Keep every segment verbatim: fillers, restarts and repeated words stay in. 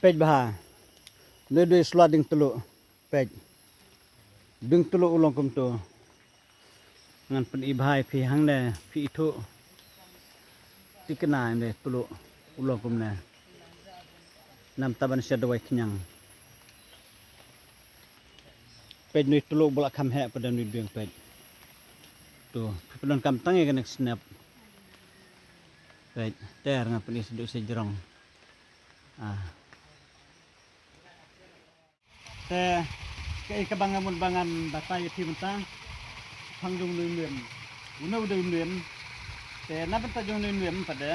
Peit bha. Dei dei sla ding tulu. Peit. Ding tulu u long kumtu. Ngan pyni bha ïa phi hangne phi ithuh. Tikna ïa dei tulu u long kumne. Namta ban shet dawai khñiang. Peit nui tulu bula kham heh pada nui biang peit. Tu phi pyndonkam tang ïa kane ka snep. Peit ter ngan pyni sduk sduk jrong. Ah. Te kaei kaba nga mut ba ngan batai ïa phi mynta. Pang jong nui mem. Une u dei u mem. Te na bynta jong nui mem pat de.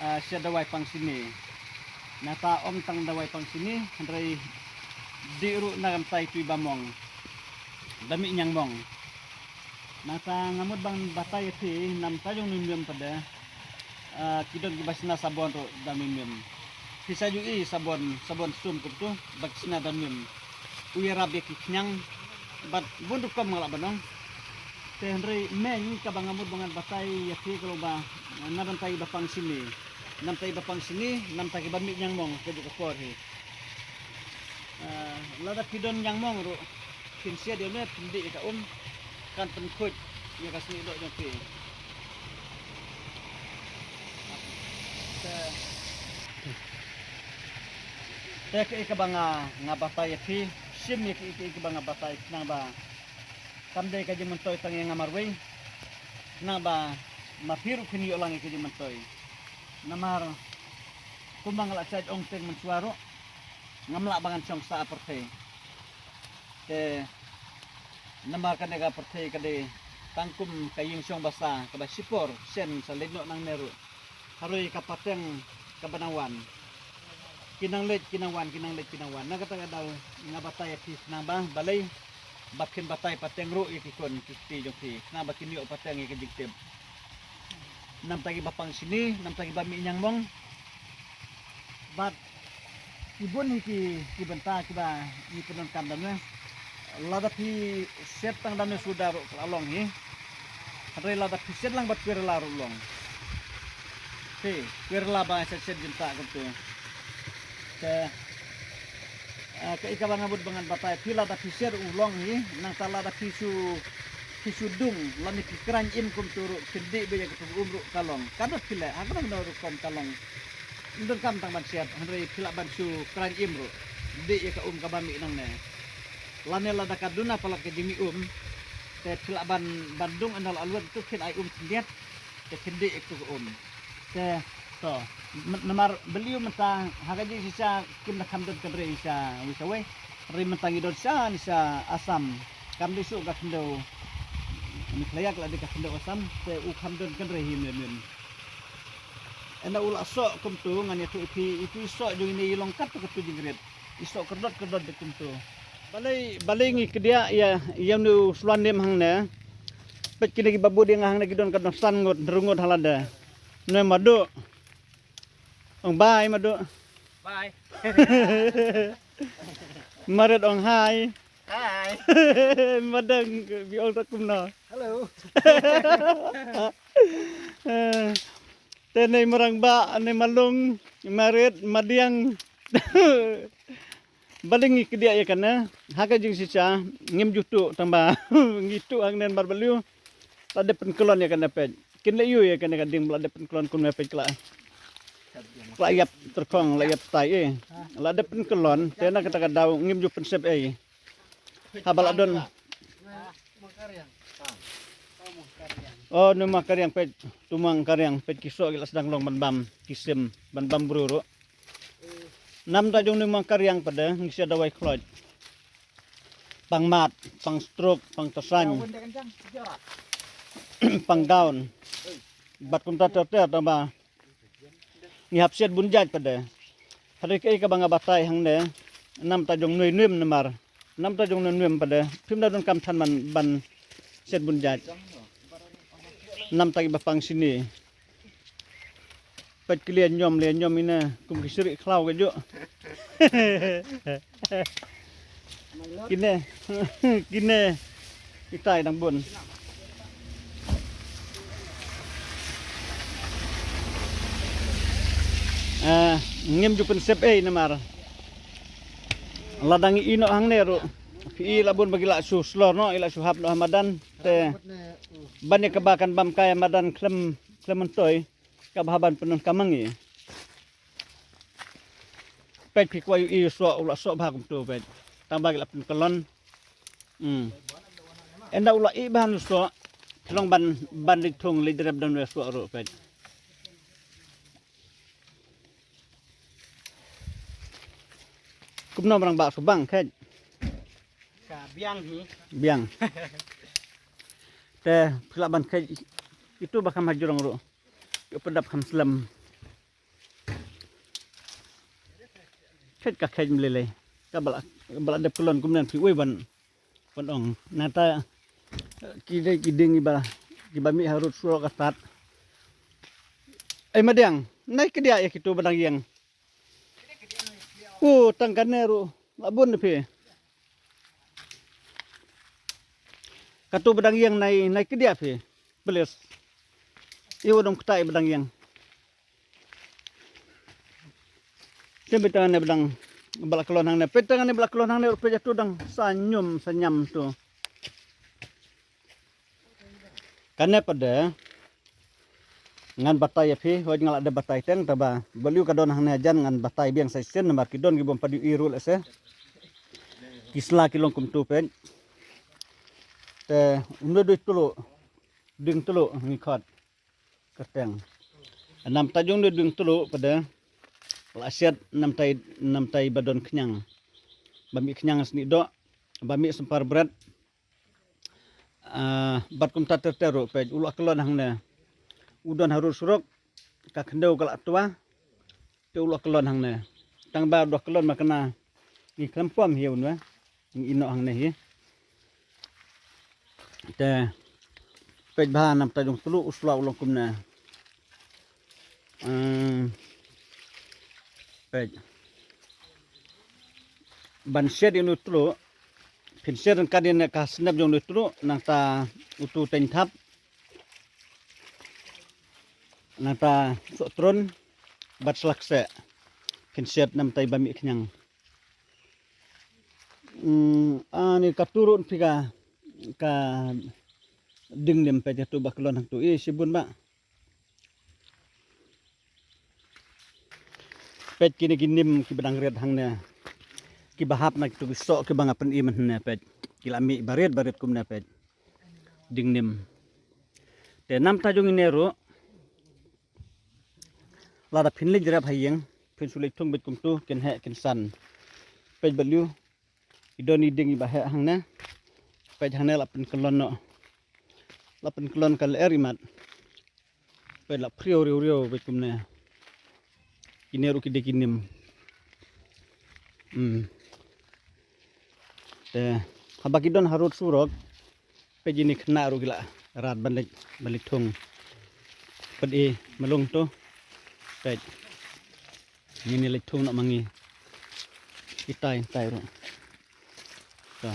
Ah, shet dawai pang sini. Nata ym tang dawai pang sini hynrei dih ruh na ka bynta itu iba mong. Ba mih ñiang mong. Nangta nga mut ban batai ïa phi na bynta jong nui mem pat de. Ah, ki don kiba shna sabon ruh da nui mem. Phi sa ju i sabon, sabon sum kumtu ba ki shna da nui mem. U ïarap ïa ki khñiang bad bun rukom nga lah ban ong. Te hynrei mem kaba nga mut ba ngan batai ïa phi ka long ba na bynta iba pang sini. Na bynta iba pang sini, na bynta kiba mih ñiang mong kajuh ka por hi. Ah, lada phi don ñiang mong ruh. Phin shet ïa une phin dih ïa ka um. Kan pynkhuid ïa ka snieh doh jong phi. Te, te kaei kaba nga, nga batai ïa phi. Shim ïa kaei kaei kaba nga batai khnang ba kam dei ka jingmyntoi tang ïa nga marwei. Khnang ba ma phi ruh phin ïoh lang ïa ka jingmyntoi. Namar kumba nga la jait ong teng mynshuwa ruh. Ngam lah ba ngan shong sah ha pyrthei. Te namar kane ka pyrthei ka dei tang kum ka ïing shong basa kaba shipor shen sa leit noh nangne ruh. Haroi ka pateng kaba nang wan. Ki nang leit ki nang wan, ki nang leit ki nang wan. Na kata ka daw nga batai ïa phi khnang ba balei ba phin batai pateng ruh ïa ki khun ki kti jong phi khnang ba kin ïoh pateng ïa ka jingtip. Namta kiba pang sini, namta kiba mih ñiang mong. Bad ki bun hi ki, ki bynta kiba ngi pyndonkam da me. Lada phi shet tang da me suda ruh ka la long hi. Hynrei lada phi shet lang bad kwirla ruh long. Phi kwirla ba shet shet jingtah kumtu. Te, eh, kaei kaba nga mut ba ngan batai phi lada phi shet u long hi, nangta lada phi shu, phi shu dung lane phi khraiñ im kumtu ruh phin dih beit ïa ka um ruh ka long. Ka dei phi leh ha kano kano rukom ka long. Ym donkam tang ban shet hynrei phi lah ban shu khraiñ im ruh. Dih ïa ka um kaba mih nangne. Lane lada ka duna palat ka jingmih um te phi lah ban, ban dung ynda la lwet tu phin ai um khyndiat. Te khyndiat ïa ka um. Te to namar balei mynta ha ka jingshisha kim da kham don kynrei sha wei sha wei. Hynrei mynta ngi don sha, sha Assam. Kam dei shuh ka khyndew Meghalaya ka la dei ka khyndew Assam te u kham don kynrei hi mem mem. Ynda u la soh kumtu ngan ïathuh ïa phi, ïa phi soh jong ine i long katto katto jingrit. I soh kyrdot kyrdot de kumtu. Balei, balei ngi kdiah ïa, ïa une u slua nem hangne. Peit kine kiba bud ïa nga hangne ki don katno san ngut, hynriew ngut ha lade. Une Madu. Ong bye Madu. Bye. Marit ong hi. Hi. Madang bi ong ta kumno. Hello. Te nei Marangbah, nei Malung, Marit, Madiang. Balei ngi kdiah ïa kane ha ka jingshisha ngim ju tuh tang ba ngi tuh hangne namar balei. La dep pynkyllon ïa kane peit. Kin leh ïa kane ka ding ba la dep pynkyllon kumne peit kla. Kla ïap tyrkhong la ïap tai eh. La dep pynkyllon te na kata ka daw ngim ju pynsep ei. Haba la don. Oh, nu ma kariang peit, tu ma kariang peit ki soh ki la sdang long ban bam ki sim ban bam bru ruh. Namta jong nu ma kariang pat de ngi shet dawai khloit. Pang mat, pang stroke, pang tasain. Pang down. Bad kumta ter ter tang ba ngi hap shet bun jait pat de. Hynrei kaei kaba nga batai hangne namta jong nui nuim namar namta jong nui nuim pat de phim da donkam than ban, ban shet bun jait. Namta kiba pang sini. Peit ki lian ñiom, lian ñiom ine kum ki syrih khlaw ka juh. Kine, kine, itai dang bun. Eh, ngim ju pynsep ei namar lada ngi ïeh noh hangne ruh, phi i la bun ba ki la shu slor noh, i la shu hap noh ha madan. Te ban ïa kaba kan bam kai ha madan khlem, khlem myntoi, kaba hap ban pyndonkam ma ngi. Peit phi kwah ïohi u soh, u la soh bha kumtu peit. Tang ba ki la pynkyllon. Hmm. Ynda u la ih bha u soh, phi long ban, ban leit thung leit rep don u soh ruh peit. Kumno marang ba shu bang kheit. Ka biang hi. Biang. Te phi lah ban kheit itu ba kham ha jrong ruh. Ïoh pyndap kham slem. Kheit ka kheit mlei lei. Ka ba la, ba la dep kyllon kumne phi uei ban, ban ong. Nangta ki dei ki dieng kiba, kiba mih harud surok ka stad. Ei madiang, nai kdiah ïa kitu ba dang ïeng. U tang kane ruh la bun phi. Katu ba dang ïeng nai, nai kdiah phi. Please. Ïa u dong ktai ba dang ïeng. Te peit tang ne ba dang, ba la kyllon hangne. Peit tang ne ba la kyllon hangne, peit ïa tu dang sa ñium sa ñiam tu. Kane pat de ngan batai ïa phi, hooid nga la dep batai teng, taba balei ka don hangne hajan ngan batai biang sa shisien namar ki don ki bym pat ïohi ruh lehse. Ki sla ki long kumtu peit. Te une dei tulu, dieng tulu ngi khot. Kyrteng. Namta jong une dieng tulu pat de la siat namta i, namta i ba don khñiang. Ba mih khñiang snieh doh, ba mih sempar bret. Ah, bad kumta ter ter ruh peit u la kyllon hangne. U don harud surok, ka khyndew ka la twa. Te u la kyllon hangne. Tang ba u la kyllon ma kane ngi khlem pom hi un wa. Ngi ïeh noh hangne hi. Te peit bha namta jong tulu u sla u long kumne. Hmm. Peit. Ban siat ïa une tulu. Phin siat ryngkat ïa ka snep jong une tulu nangta utu teng thap. Nangta sohtrun bad slak seh. Phin siat namta i ba mih khñiang. Hmm, ani katu ruh phi ka, ka dieng nim peit ïa tu ba kyllon hangtu. Ih, shibun ba. Peit kine ki nim kiba dang rit hangne. Kiba hap na kitu ki soh kiba nga pyni mynne peit. Ki la mih barit barit kumne peit. Dieng nim. Te namta jong ine ruh. Lada phin leit rep ha ïing, phin shu leit thung beit kumtu, kin heh kin san. Peit balei. I don i dieng iba heh hangne. Peit hangne la pynkyllon noh. La pynkyllon ka lyer imat. Peit la phriew riew riew beit kumne. Kine ruh ki dei ki nim. Hmm. Te haba ki don harud surok. Peit ine khynnah ruh ki la rat ban leit, ban leit thung. Peit i malung tu. Peit. Ngin ïa leit thung noh ma ngi. Itai, itai ruh. To.